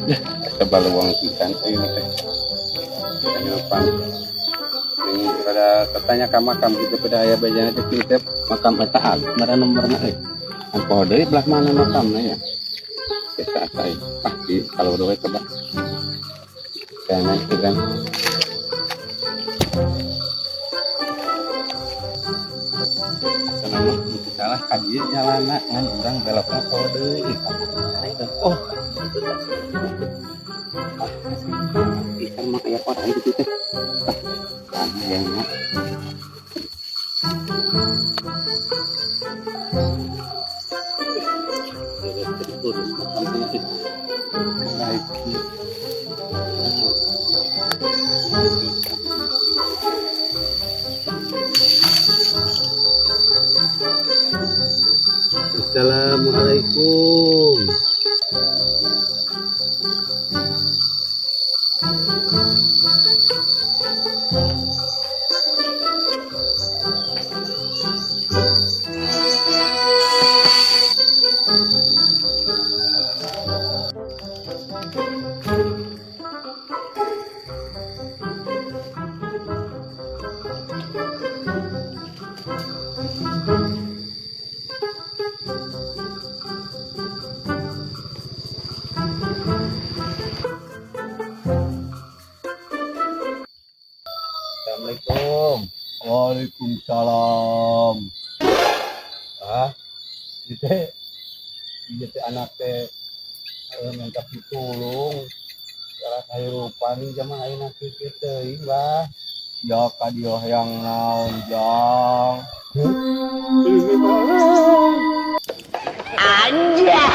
Ya, asa baluang pisan ayeuna teh. Tanya. Ini pada tanya ka makam gitu pada aya bejana teh kieu teh makam eta alus mara nomorna euy. Kan poho deui belah mana makamna ya. Biasa asa pasti kalau udah coba. Kayaknya itu kan. Asana mah teu salah ka dieu jalanna, ngan urang belokna poho deui. Oh, ikan mah kayak orang gitu teh. Ah, yang mah. Terus makam teh. Baik. Assalamualaikum. Assalamualaikum. Waalaikumsalam. Ah, itu ieu teh anak teh minta pitulung cara kahirupan zaman ayeuna kieu teuing, Bah. Ya ka dieu hayang naon, Jang? Anjay.